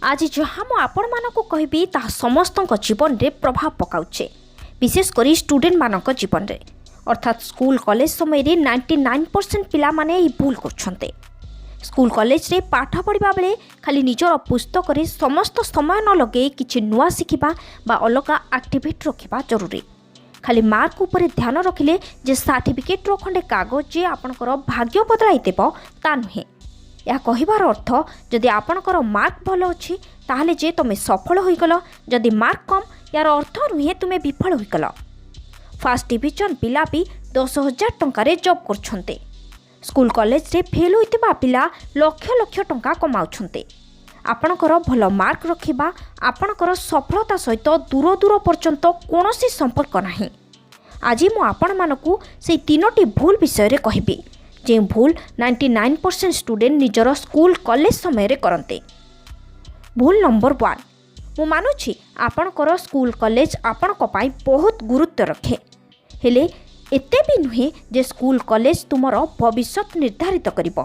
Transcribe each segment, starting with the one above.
ଆଜି ଯାହା ମୁଁ ଆପଣମାନଙ୍କୁ କହିବି, ତାହା ସମସ୍ତଙ୍କ ଜୀବନରେ ପ୍ରଭାବ ପକାଉଛି, ବିଶେଷ କରି ଷ୍ଟୁଡେଣ୍ଟମାନଙ୍କ ଜୀବନରେ। ଅର୍ଥାତ୍ ସ୍କୁଲ କଲେଜ ସମୟରେ 99% ପିଲାମାନେ ଏହି ଭୁଲ କରୁଛନ୍ତି। ସ୍କୁଲ କଲେଜରେ ପାଠ ପଢ଼ିବା ବେଳେ ଖାଲି ନିଜର ପୁସ୍ତକରେ ସମସ୍ତ ସମୟ ନ ଲଗେଇ କିଛି ନୂଆ ଶିଖିବା ବା ଅଲଗା ଆକ୍ଟିଭିଟି ରଖିବା ଜରୁରୀ। ଖାଲି ମାର୍କ ଉପରେ ଧ୍ୟାନ ରଖିଲେ ଯେ ସାର୍ଟିଫିକେଟ୍ର ଖଣ୍ଡେ କାଗଜ ଯେ ଆପଣଙ୍କର ଭାଗ୍ୟ ବଦଳାଇ ଦେବ, ତା ନୁହେଁ। ଏହା କହିବାର ଅର୍ଥ, ଯଦି ଆପଣଙ୍କର ମାର୍କ ଭଲ ଅଛି, ତାହେଲେ ଯେ ତୁମେ ସଫଳ ହୋଇଗଲ, ଯଦି ମାର୍କ କମ୍, ଏହାର ଅର୍ଥ ନୁହେଁ ତୁମେ ବିଫଳ ହୋଇଗଲ। ଫାର୍ଷ୍ଟ ଡିଭିଜନ୍ ପିଲା ବି 10,000 ଟଙ୍କାରେ ଜବ୍ କରୁଛନ୍ତି। ସ୍କୁଲ କଲେଜରେ ଫେଲ୍ ହୋଇଥିବା ପିଲା ଲକ୍ଷ ଲକ୍ଷ ଟଙ୍କା କମାଉଛନ୍ତି। ଆପଣଙ୍କର ଭଲ ମାର୍କ ରଖିବା ଆପଣଙ୍କର ସଫଳତା ସହିତ ଦୂର ଦୂର ପର୍ଯ୍ୟନ୍ତ କୌଣସି ସମ୍ପର୍କ ନାହିଁ। ଆଜି ମୁଁ ଆପଣମାନଙ୍କୁ ସେଇ ତିନୋଟି ଭୁଲ ବିଷୟରେ କହିବି, ଯେଉଁ ଭୁଲ 99% ଷ୍ଟୁଡେଣ୍ଟ ନିଜର ସ୍କୁଲ କଲେଜ ସମୟରେ କରନ୍ତି। ଭୁଲ ନମ୍ବର 1। ମୁଁ ମାନୁଛି, ଆପଣଙ୍କର ସ୍କୁଲ କଲେଜ ଆପଣଙ୍କ ପାଇଁ ବହୁତ ଗୁରୁତ୍ୱ ରଖେ। ହେଲେ ଏତେ ବି ନୁହେଁ ଯେ ସ୍କୁଲ କଲେଜ ତୁମର ଭବିଷ୍ୟତ ନିର୍ଦ୍ଧାରିତ କରିବ।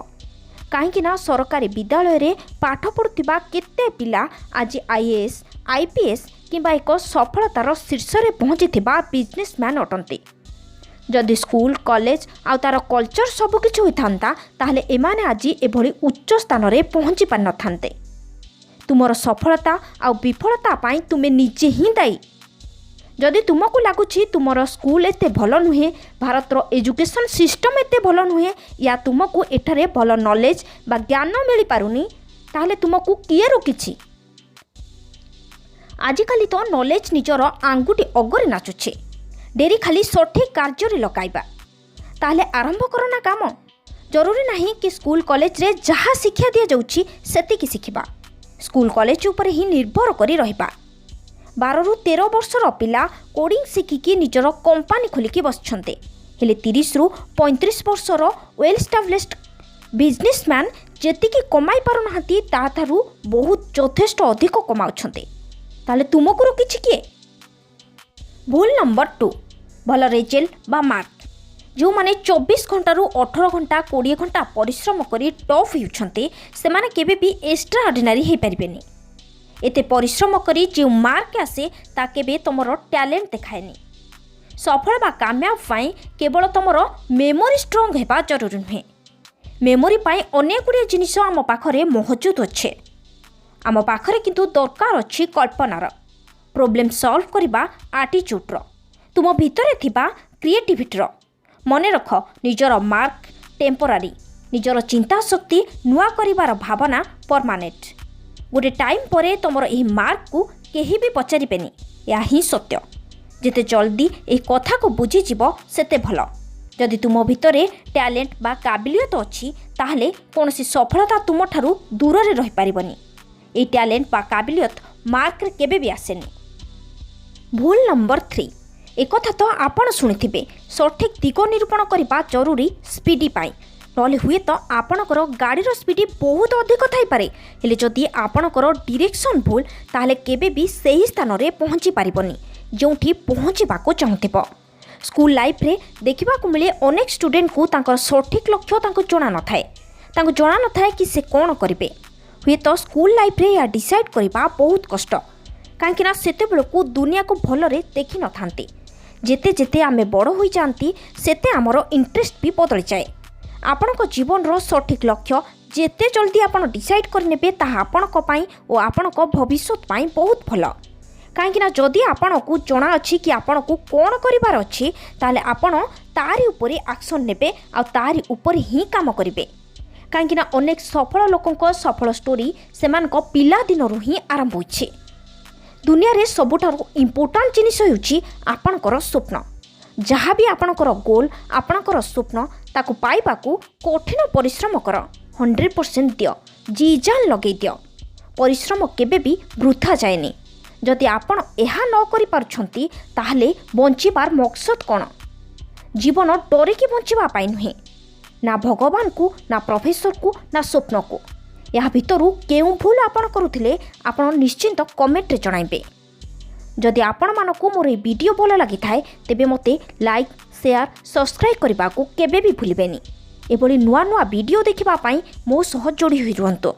କାହିଁକି ନା ସରକାରୀ ବିଦ୍ୟାଳୟରେ ପାଠ ପଢ଼ୁଥିବା କେତେ ପିଲା ଆଜି ଆଇଏଏସ୍, ଆଇପିଏସ୍ କିମ୍ବା ଏକ ସଫଳତାର ଶୀର୍ଷରେ ପହଞ୍ଚିଥିବା ବିଜନେସମ୍ୟାନ୍ ଅଟନ୍ତି। ଯଦି ସ୍କୁଲ କଲେଜ ଆଉ ତା'ର କଲଚର ସବୁକିଛି ହୋଇଥାନ୍ତା, ତାହେଲେ ଏମାନେ ଆଜି ଏଭଳି ଉଚ୍ଚ ସ୍ଥାନରେ ପହଞ୍ଚି ପାରିନଥାନ୍ତେ। ତୁମର ସଫଳତା ଆଉ ବିଫଳତା ପାଇଁ ତୁମେ ନିଜେ ହିଁ ଦାୟୀ। ଯଦି ତୁମକୁ ଲାଗୁଛି ତୁମର ସ୍କୁଲ ଏତେ ଭଲ ନୁହେଁ, ଭାରତର ଏଜୁକେସନ୍ ସିଷ୍ଟମ୍ ଏତେ ଭଲ ନୁହେଁ ୟା ତୁମକୁ ଏଠାରେ ଭଲ ନଲେଜ ବା ଜ୍ଞାନ ମିଳିପାରୁନି, ତାହେଲେ ତୁମକୁ କିଏ ରୋକିଛି? ଆଜିକାଲି ତ ନଲେଜ ନିଜର ଆଙ୍ଗୁଠି ଅଗରେ ନାଚୁଛି। ଡେରି ଖାଲି ସଠିକ୍ କାର୍ଯ୍ୟରେ ଲଗାଇବା। ତାହେଲେ ଆରମ୍ଭ କର ନା କାମ। ଜରୁରୀ ନାହିଁ କି ସ୍କୁଲ କଲେଜରେ ଯାହା ଶିକ୍ଷା ଦିଆଯାଉଛି, ସେତିକି ଶିଖିବା, ସ୍କୁଲ କଲେଜ ଉପରେ ହିଁ ନିର୍ଭର କରି ରହିବା। 12ରୁ 13 ବର୍ଷର ପିଲା କୋଡ଼ିଂ ଶିଖିକି ନିଜର କମ୍ପାନୀ ଖୋଲିକି ବସିଛନ୍ତି। ହେଲେ 30ରୁ 35 ବର୍ଷର ୱେଲ୍ ଷ୍ଟାବ୍ଲିସ୍ଡ ବିଜନେସମ୍ୟାନ୍ ଯେତିକି କମାଇ ପାରୁନାହାନ୍ତି, ତାଠାରୁ ବହୁତ ଯଥେଷ୍ଟ ଅଧିକ କମାଉଛନ୍ତି। ତାହେଲେ ତୁମକୁ ରୋକିଛି କିଏ? ଭୁଲ ନମ୍ବର 2। ଭଲ ରେଜଲ୍ଟ ବା ମାର୍କ। ଯେଉଁମାନେ 24 ଘଣ୍ଟାରୁ 18 ଘଣ୍ଟା, 20 ଘଣ୍ଟା ପରିଶ୍ରମ କରି ଟପ୍ ହେଉଛନ୍ତି, ସେମାନେ କେବେ ବି ଏକ୍ସଟ୍ରା ଅର୍ଡ଼ିନାରୀ ହେଇପାରିବେନି। ଏତେ ପରିଶ୍ରମ କରି ଯେଉଁ ମାର୍କ ଆସେ, ତା କେବେ ତୁମର ଟ୍ୟାଲେଣ୍ଟ ଦେଖାଏନି। ସଫଳ ବା କାମୟାବ ପାଇଁ କେବଳ ତୁମର ମେମୋରି ଷ୍ଟ୍ରଙ୍ଗ ହେବା ଜରୁରୀ ନୁହେଁ। ମେମୋରି ପାଇଁ ଅନେକ ଗୁଡ଼ିଏ ଜିନିଷ ଆମ ପାଖରେ ମହଜୁଦ ଅଛି। ଆମ ପାଖରେ କିନ୍ତୁ ଦରକାର ଅଛି କଳ୍ପନାର, ପ୍ରୋବ୍ଲେମ୍ ସଲ୍ଭ କରିବା ଆଟିଚ୍ୟୁଡ଼ର, ତୁମ ଭିତରେ ଥିବା କ୍ରିଏଟିଭିଟିର। ମନେ ରଖ, ନିଜର ମାର୍କ ଟେମ୍ପୋରାରୀ, ନିଜର ଚିନ୍ତାଶକ୍ତି, ନୂଆ କରିବାର ଭାବନା ପରମାନେଣ୍ଟ। ଗୋଟେ ଟାଇମ୍ ପରେ ତୁମର ଏହି ମାର୍କକୁ କେହି ବି ପଚାରିବେନି। ଏହା ହିଁ ସତ୍ୟ। ଯେତେ ଜଲ୍ଦି ଏହି କଥାକୁ ବୁଝିଯିବ, ସେତେ ଭଲ। ଯଦି ତୁମ ଭିତରେ ଟ୍ୟାଲେଣ୍ଟ ବା କାବିଲିୟତ ଅଛି, ତାହେଲେ କୌଣସି ସଫଳତା ତୁମଠାରୁ ଦୂରରେ ରହିପାରିବନି। ଏହି ଟ୍ୟାଲେଣ୍ଟ ବା କାବିଲିୟତ ମାର୍କରେ କେବେ ବି ଆସେନି। ଭୁଲ ନମ୍ବର 3। ଏକଥା ତ ଆପଣ ଶୁଣିଥିବେ, ସଠିକ୍ ଦିଗ ନିରୂପଣ କରିବା ଜରୁରୀ ସ୍ପିଡ଼ି ପାଇଁ। ନହେଲେ ହୁଏତ ଆପଣଙ୍କର ଗାଡ଼ିର ସ୍ପିଡ଼ ବହୁତ ଅଧିକ ଥାଇପାରେ, ହେଲେ ଯଦି ଆପଣଙ୍କର ଡିରେକ୍ସନ୍ ଭୁଲ, ତାହେଲେ କେବେ ବି ସେହି ସ୍ଥାନରେ ପହଞ୍ଚି ପାରିବନି ଯେଉଁଠି ପହଞ୍ଚିବାକୁ ଚାହୁଁଥିବ। ସ୍କୁଲ ଲାଇଫ୍ରେ ଦେଖିବାକୁ ମିଳେ, ଅନେକ ଷ୍ଟୁଡେଣ୍ଟକୁ ତାଙ୍କର ସଠିକ୍ ଲକ୍ଷ୍ୟ ତାଙ୍କୁ ଜଣା ନଥାଏ। ତାଙ୍କୁ ଜଣା ନଥାଏ କି ସେ କ'ଣ କରିବେ। ହୁଏତ ସ୍କୁଲ ଲାଇଫ୍ରେ ଏହା ଡିସାଇଡ଼୍ କରିବା ବହୁତ କଷ୍ଟ, କାହିଁକିନା ସେତେବେଳକୁ ଦୁନିଆକୁ ଭଲରେ ଦେଖିନଥାନ୍ତି। ଯେତେ ଯେତେ ଆମେ ବଡ଼ ହୋଇଯାଆନ୍ତି, ସେତେ ଆମର ଇଣ୍ଟରେଷ୍ଟ ବି ବଦଳିଯାଏ। ଆପଣଙ୍କ ଜୀବନର ସଠିକ୍ ଲକ୍ଷ୍ୟ ଯେତେ ଜଲ୍ଦି ଆପଣ ଡିସାଇଡ଼୍ କରିନେବେ, ତାହା ଆପଣଙ୍କ ପାଇଁ ଓ ଆପଣଙ୍କ ଭବିଷ୍ୟତ ପାଇଁ ବହୁତ ଭଲ। କାହିଁକିନା ଯଦି ଆପଣଙ୍କୁ ଜଣାଅଛି କି ଆପଣଙ୍କୁ କ'ଣ କରିବାର ଅଛି, ତାହେଲେ ଆପଣ ତାରି ଉପରେ ଆକ୍ସନ୍ ନେବେ ଆଉ ତାରି ଉପରେ ହିଁ କାମ କରିବେ। କାହିଁକିନା ଅନେକ ସଫଳ ଲୋକଙ୍କ ସଫଳ ଷ୍ଟୋରି ସେମାନଙ୍କ ପିଲାଦିନରୁ ହିଁ ଆରମ୍ଭ ହୋଇଛି। ଦୁନିଆରେ ସବୁଠାରୁ ଇମ୍ପୋର୍ଟାଣ୍ଟ ଜିନିଷ ହେଉଛି ଆପଣଙ୍କର ସ୍ୱପ୍ନ। ଯାହା ବି ଆପଣଙ୍କର ଗୋଲ୍, ଆପଣଙ୍କର ସ୍ୱପ୍ନ, ତାକୁ ପାଇବାକୁ କଠିନ ପରିଶ୍ରମ କର, 100% ଦିଅ, ଜି ଜାନ୍ ଲଗେଇ ଦିଅ। ପରିଶ୍ରମ କେବେ ବି ବୃଥା ଯାଏନି। ଯଦି ଆପଣ ଏହା ନ କରିପାରୁଛନ୍ତି, ତାହେଲେ ବଞ୍ଚିବାର ମକସଦ କ'ଣ? ଜୀବନ ଡରିକି ବଞ୍ଚିବା ପାଇଁ ନୁହେଁ, ନା ଭଗବାନକୁ, ନା ପ୍ରଫେସରକୁ, ନା ସ୍ୱପ୍ନକୁ। ଏହା ଭିତରୁ କେଉଁ ଭୁଲ ଆପଣ କରୁଥିଲେ, ଆପଣ ନିଶ୍ଚିନ୍ତ କମେଣ୍ଟରେ ଜଣାଇବେ। ଯଦି ଆପଣମାନଙ୍କୁ ମୋର ଏହି ଭିଡ଼ିଓ ଭଲ ଲାଗିଥାଏ, ତେବେ ମୋତେ ଲାଇକ୍, ସେୟାର, ସବସ୍କ୍ରାଇବ୍ କରିବାକୁ କେବେ ବି ଭୁଲିବେନି। ଏଭଳି ନୂଆ ନୂଆ ଭିଡ଼ିଓ ଦେଖିବା ପାଇଁ ମୋ ସହ ଯୋଡ଼ି ହୋଇ ରୁହନ୍ତୁ।